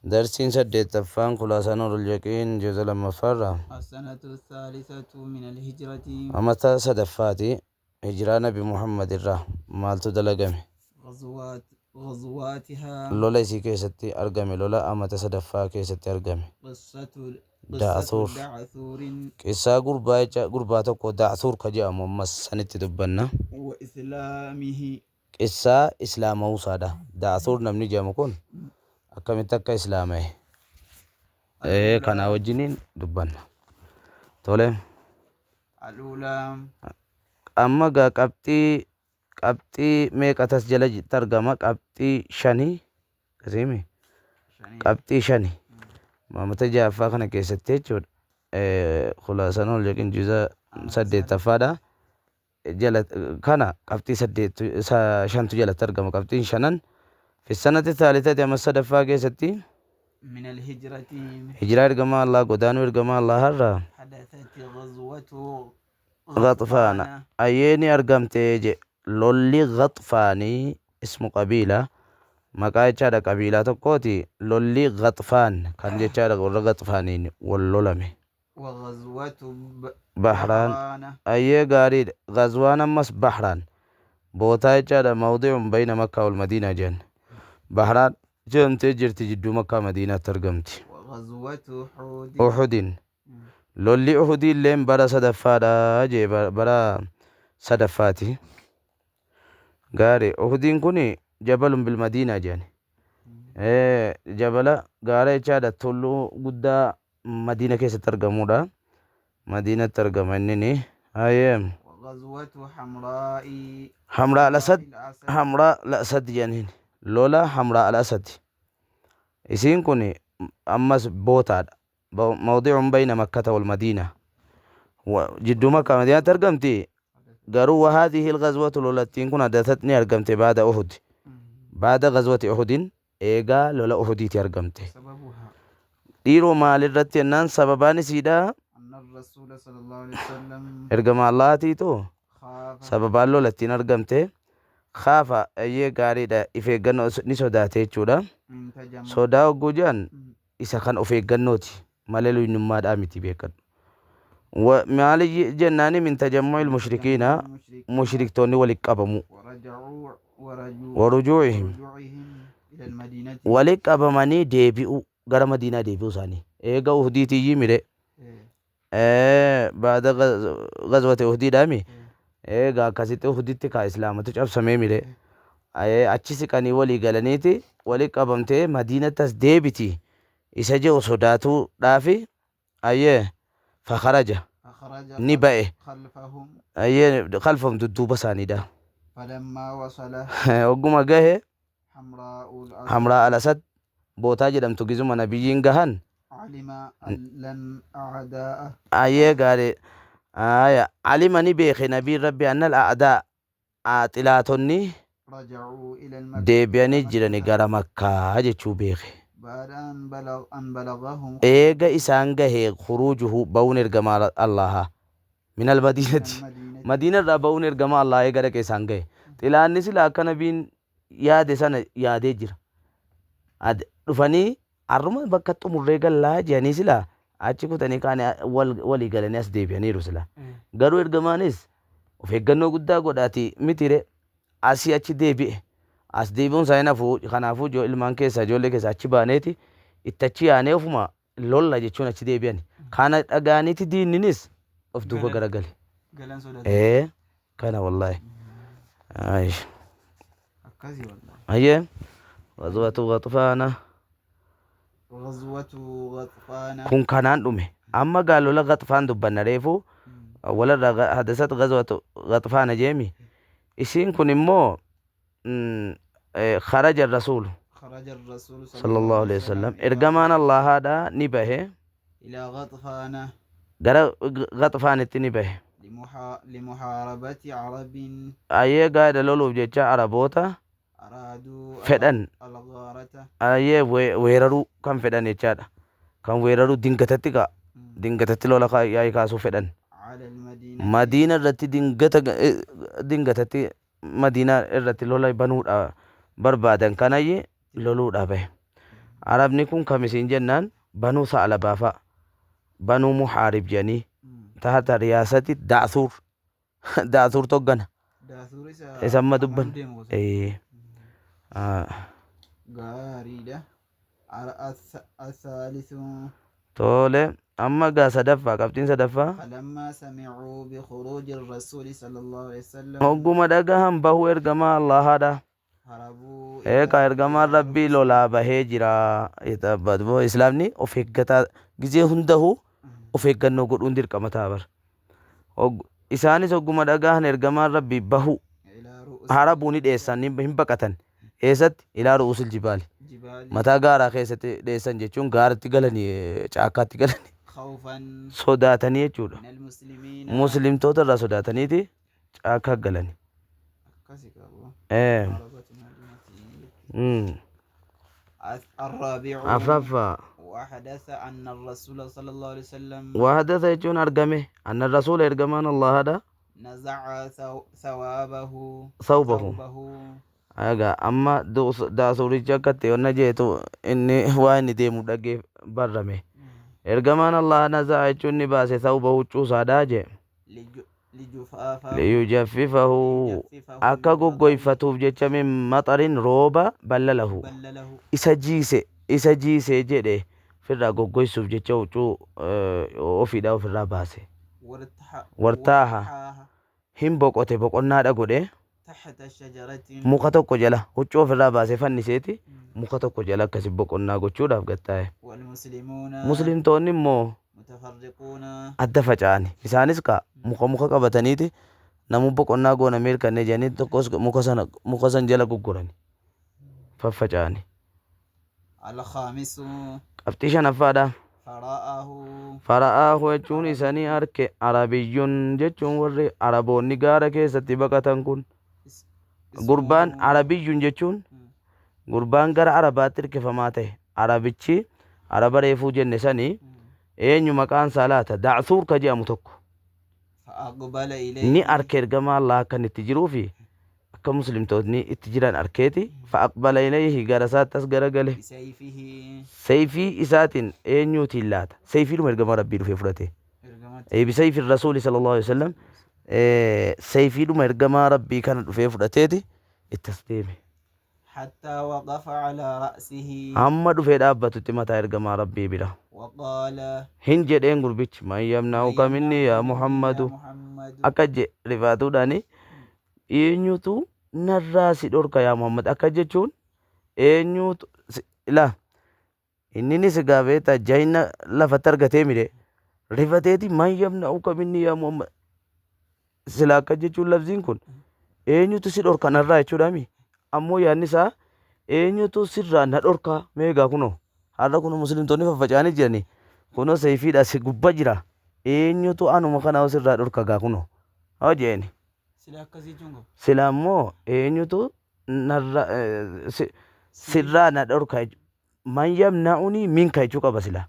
Darsiin saddeettaffaan Khulaasaa Nuurul Yaqiin juuza lammaffaarraa السنة الثالثة من الهجرة amata sadaffaati hijiraa Nabi Muhammad irraa maaltu dalagame? غزوات غزواتها Lola isii keessatti argame, lola amata sadaffaa keessatti argame. قصة قصة Da'athuur. دعثور Qissaa gurbaa jecha gurbaa tokko Da'athuur ka jedhamu ammas sanitti dubbanna. وإسلامه Qissaa islaamawusaadha. Da'athuur namni jedhamu kun akkamitti akka islaama'e? Kanaa الأولى wajjiniin dubbanna. Tole. الأولى Amma gaa qabxii meeqatas jala argama? Qabxii shanii kasiimi شنيع qabxii shani maamata ja'affaa kana keessatti jechuudha. Khulaasaan ol yookiin juuza أمد saddeettaffaadha. Jala kana qabxii saddeet shantu jalatti argama. Qabxiin shanan fi sanatti taalitati amma sadaffaa keessatti من الهجرة hijiraa ergamaa Allah godaanuu ergamaa Allah har'a حدثت غزوة Ghaxfaana غطفان ayyeeni argamte je lolli Ghaxfaanii ismu qabiila maqaa jechaadha qabiilaa tokkooti lolli Ghaxfaan kan jechaadha warra Ghaxfaaniin wal lolame. وغزوة Bahraan بحران ayyee gaariidha. Ghazwaan ammas Bahraan bootaa jechaadha mawdi'uun bayna Makkaa wal Madiinaa jedhan. Bahraan jedhamtee jirti jidduu Makkaa Madiinaatti argamti. وغزوة حود Uhudin lolli Uhudii illeen bara sadaffaadha jee bara sadaffaati. Gaari Uhudiin kun jabalun bil Madiinaa jedhan. Jabala gaara jechaadha tulluu guddaa Madiina keessatti argamudha. Madiinatti argama innini. Ayyee. وغزوة حمراء Hamraa al-Asad الأسد Hamraa al-Asad jedhaniin lola Hamraa al-Asad. Isiin kun ammas bootaadha. Mawdi'uun bayna Makkata wal Madiina. Jidduu Makkaa Madiinaatti argamti. Garuu wahaadhihi al-ghazwatu lolattiin kun hadatat ni argamte baada Uhud. Baada ghazwati Uhudin eegaa lola Uhudiiti argamte. سببها Dhiiroo maalirratti jennaan sababaan isiidha أن الرسول صلى الله عليه وسلم ergama Allaatiitu خاف sababaan lolattiin argamte kaafa ayyee gaariidha if eeggannoo ni sodaate jechuudha. من تجمع Sodaa hogguu jedhan isa kan of eeggannooti malee luynummaadhaa miti beekadhu. Maali jennaani min tajammu'il من تجمع mushrikiina المشركين mushriktoonni walitti qabamu. ورجعوا ورجوا Warujuu'ihim ورجوعهم إلى المدينة walitti qabamanii deebi'u gara Madiinaa deebi'uu isaanii. Eega Uhudiitiyyii mire إيه baada ghazwate Uhudiidhaami إيه eega akkasitti Uhuditti kaa islaamatu cabsamee mire إيه achi siqanii walii galaniiti walitti qabamtee Madiinatti as deebiti isa jedhu sodaatuudhaafi ayyee fakaraja فخرج ni ba'e خلفهم ayyee khalfahum dudduuba isaaniidha. فلما وصل Hogguma gahe حمراء الأسد Hamraa al-Asad bootaa jedhamtu gizuma nabiyyiin gahan علم أن لن أعداء ayyee gaarii aya alima ni beeke nabiin rabbi annal a'daa xilaatonni رجعوا إلى المكة deebi'anii jirani مكة gara Makkaa jechuu beeke. بعد أن بلغهم Eega خروجه isaan gahe khuruujuhu ba'uun ergamaa Allaha min من almadiinati المدينة madiina irraa ba'uun ergamaa Allaha eega dhaqe isaan gahe. Xilaanni sila akka nabiin yaade sana yaadee jira. Dhufanii har'uma bakka xumurree gallaa jedhanii sila achi kutanii kaanii walii galanii as deebi'aniiru sila. Garuu ergamaanis of eeggannoo guddaa godhaati mitire asii achi deebi'e. As deebi'uun isaa hin hafu kanaafuu ilmaan keessaa ijoollee keessaa achi baaneeti itti achi yaanee ofuma lolla jechuun achi deebi'an. Kana dhagaaniiti diinninis of duuba galan garagale. galan sodaatan Kana wallaahi. Aish. akkasii wallahi Ayyee. Ghazwatu Ghaxfaana. غزوة غطفان Kun kanaan dhume. Amma gaa lola Ghaxfaan dubbanna reefu walarraa hadasat ghazwatu Ghaxfaana jeemi. Isiin kun immoo kharaja rasuulu خرج الرسول صلى صلى الله الله عليه عليه وسلم وسلم إلى ergamaan Allahaadha ni bahe إلى غطفان gara Ghaxfaanitti ni bahe. لمحاربة عرب Ayyee gaadha loluuf jecha Araboota أرادوا fedhan الغارة ayyee weeraruu kan fedhan jechaadha. Kan weeraruu dingatatti ka'a. Dingatatti lola yaa'ii kaasuu fedhan. على المدينة Madiina irratti dingatatti Madiina irratti lola banuudha barbaadan kanayyee loluudha bahe. Arabni kun kam isiin jennaan Banuu Sa'labaa fa'a, Banuu Muhaarib jedhanii tahata riyaasati Da'suur. Da'suur toggana. Daasuur isa Isa amma amma dubban. deemu gosa. Ee, ah, Gaariidha. الثالث Tole amma gaa sadaffaa qabxiin sadaffaa. فلما سمعوا بخروج الرسول صلى الله عليه وسلم Hogguma dhagahan bahuu ergamaa Allahaadha. هربوا Eegaa ergamaan Rabbii lolaa bahee jira. Islaamni of eeggataa gizee hundahuu of eeggannoo godhuun dirqama ta'a bara. Isaanis hogguma dhagahan ergamaan Rabbii bahuu إلى رؤوس harabuu ni dheessan hin baqatan. Eessatti? Ilaa ru'uusil jibaali. جبال Mataa gaaraa keessatti dheessan jechuun gaaratti galanii caakkaatti galanii خوفا sodaatanii jechuudha. من المسلمين Muslimtoota irraa sodaataniiti caakkaa galanii. Akkasi qabu. Eh, هربت مدينة. الرابع Afraffaa. وحدث أن الرسول صلى الله عليه وسلم Waa hadasa jechuun argame anna rasuula ergamaan Allahaadha نزع ثوابه sawbahu. ثوبه Egaa amma daasuurichi akka ta'e onna jeetu inni waa inni deemu dhagee barrame. Ergamaan Allah naza'a jechuun ni baase sawba huccuu isaadhaa jee. لجفافه Liyujaffifahu ليجففه akka من مطر goggoyfatuuf jecha min maxarin rooba ballalahu. بلله Isa jiise isa jiise jedhe ofirraa goggoysuuf jecha huccuu ofiidhaa ofirraa baase. وارتاح Wartaaha hin boqote boqonnaadha godhe تحت شجرة muka tokko jala huccuu ofirraa baasee fanniseeti muka tokko jala akkasi boqonnaa gochuudhaaf gattaa'e. والمسلمون Muslimtoonni immoo متفرقون adda faca'ani. Isaanis ka muka muka qabataniiti namu boqonnaa goona mirkanne jedhanii tokkos muka sana muka san jala guggurani faffaca'ani. الخامس Qabxii shanaffaadha. فرآه Fara'aahu jechuun isanii arke arabiyyuun jechuun warri araboonni gaara keessatti baqatan kun gurbaan اسمه arabiyyuun jechuun gurbaan gara arabaatti hirkifamaa ta'e arabichi araba reefuu jenne sanii eenyu maqaan isaa laata Da'suur ka jedhamu tokko فأقبل ni إليه arke ergamaa Allah akka inni itti jiruu fi akka muslimtoonni itti jiran arkeeti fa'aqbala ilayhi gara isaatti as garagale بسيفه sayfii isaatiin eenyuutiin laata sayfiidhuma ergamaa rabbii dhufee fudhate إرجمت bisayfi rasuuli sallallahu alaihi wasallam sayfiidhuma ergamaa rabbii kana dhufee fudhateeti itti as deeme حتى وقف على رأسه hamma dhufee dhaabbatutti mataa ergamaa rabbii bira وقال hin jedheen gurbichi man من yamna'uka minni يمنعك yaa مني يا Muhammadu محمد akka je rifaatuudhaani eenyutu narraa si dhorka yaa Muhammad akka jechuun eenyutu ilaa inni ni si gaabeeta jahina lafatti argatee mire rifateeti man yamna'uka minni yaa Muhammad sila akka jechuun labsiin kun eenyutu si dhorka narraa jechuudhaami ammoo yaadni isaa eenyutu sirraa na dhorka meegaa kunoo har'a kun muslimtoonni faffaca'anii jirani kunoo seefiidha si gubba jira eenyutu anuma kana sirraa dhorka gaa kunoo haa jeeni sila akkasii jechuun qabu. sila ammoo eenyutu narra sirraa na dhorka man yamna'unii minka jechuu qaba sila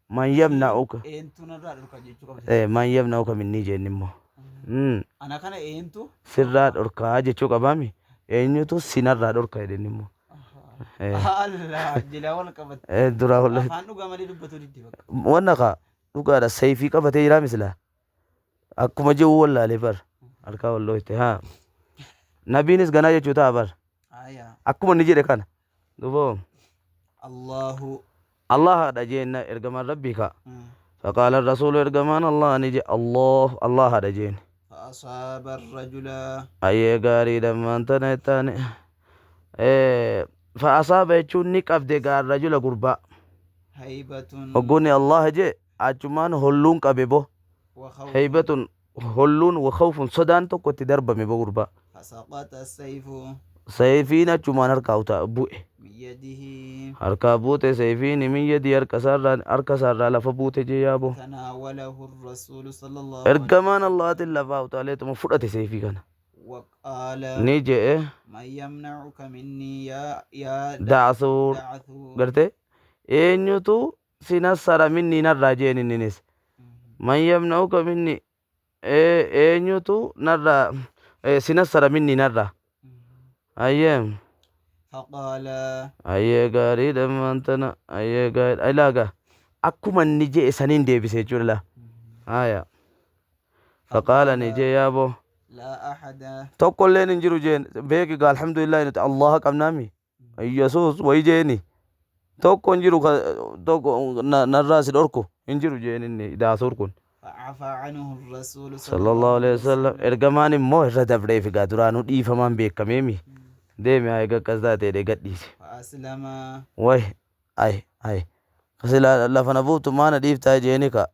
man yamna'uka Eentu narraa dhorka jechuu qaba. Man yamna'uka minnii jeenni immoo Ana kana eentu sirraa dhorkaa jechuu qabaami eenyutu sinarraa dhorka jedheen immoo Allah jilaa wal qabatte. Duraa wal Afaan dhugaa malee dubbatu didde bakka. Wanna kaa dhugaadha sayfii qabatee jiraa misila akkuma jiru wallaalee bar harkaa wallooyte haa nabiinis ganaa jechuu ta'a bar Aayaa. akkuma inni jedhe kana duboo Allahu. Allahaadha jeenna ergamaan rabbii ka faqaala rasuulu ergamaan Allah ni je Allah Allahaadha jeen فأصاب الرجل ayyee gaariidha maantana ittaane fa'asaaba jechuun ni qabde gaarrajula gurbaa هيبة hogguuni Allah jee achumaan holluun qabe bo وخوف heybatun holluun wakhawfun sodaan tokko itti darbame bo gurbaa فسقط السيف sayfiin achumaan harkaa utaa bu'e من يده harkaa buute sayfiin min yadii harka isaarraa lafa buute jee yaabo تناوله الرسول صلى الله عليه ergamaan Allahaatiin lafaa utaaleetuma fudhate sayfii kana وقال ni je'e من يمنعك مني يا Da'suur دعثور garte eenyutu si nassara minni narraa jeen inninis man yamna'uka minni eenyutu narraa si nassara minni narraa ayyee. فقال Ayyee gaariidha maantana ayyee gaariidha ilaaga akkuma inni je'e saniin deebise jechuudha laa. Haya. Faqaala ni jee yaaboo لا أحد tokkolleen hin jiru jeen beeki gaa alhamdulillahi nuti Allaha qabnaami. Yesuus wayi jeeni tokko hin jiru tokko narraa si dhorku hin jiru jeen inni daasuur kun. فعفى عنه الرسول Sallallahu alaihi wasallam ergamaan immoo irra dabreef egaa duraanuu dhiifamaan beekameemi. Deemi haa egaa akkas taatee jedhee gadhiise. فأسلم Way ay ay sila lafa na buuftu maana dhiiftaa jeeni ka.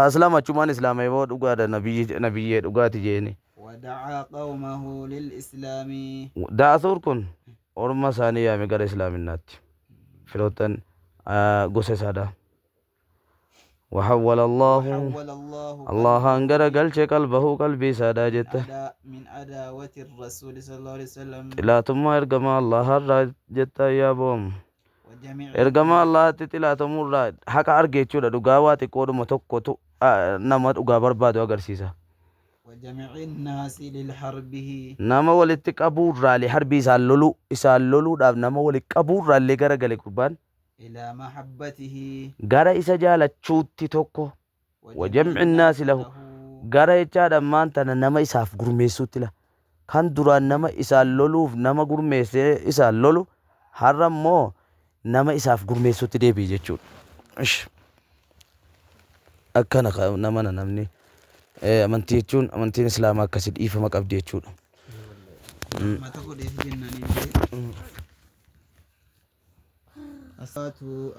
Aslama achumaan islaama yoo dhugaadha nabiyyi nabiyyee dhugaati jeeni. ودعا قومه للإسلام Daasuur kun orma isaanii yaame gara islaaminaatti. Firoottan gosa isaadha. وحول الله وحول الله الله gara galche qalbahu qalbii isaadha jette. من عداوة الرسول صلى الله عليه وسلم Xilaatummaa ergamaa Allaharraa jetta yaa boom. وجميع Ergamaa Allaatti xilaatamurraa haqa arge jechuudha. Dhugaa waa xiqqoodhuma tokkotu nama dhugaa barbaadu agarsiisa. وجميع الناس للحربه Nama walitti qabuurraalee harbii isaan loluu isaan loluudhaaf nama walitti qabuurraallee gara gale gurbaan إلى محبته gara isa jaalachuutti tokko وجمع الناس له. Gara jechaadha ammaan tana nama isaaf gurmeessuutti la. Kan duraan nama isaan loluuf nama gurmeessee isaan lolu har'a immoo nama isaaf gurmeessuutti deebi'e jechuudha. Ish. Akkana nama na namni amantii jechuun amantiin islaamaa akkasii dhiifama qabdi jechuudha. Mata godheef jennaan الصلاة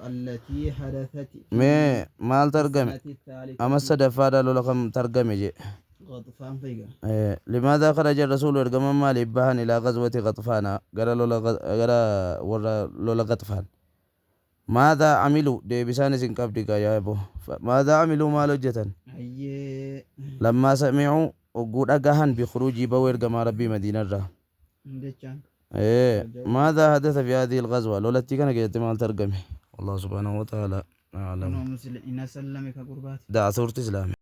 التي حدثت في Mee maaltu argame? السنة الثالثة Ama sadaffaadha lola kam targame jedhe. غطفان فيقا لماذا خرج الرسول ergaman maaliif bahan إلى غزوة غطفان gara lola gara warra lola غطفان ماذا عملوا deebisaan isin qabdi gaa yaa abo ماذا عملوا maal hojjetan أي لما سمعوا ogguu dhagahan بخروج ba'uu ergamaa rabbii madiinarraa دجان ماذا حدث في هذه الغزوة lolattii kana keessatti maaltu argame والله سبحانه وتعالى أعلم. مسلم إن سلمك قربات دعثورت إسلامي.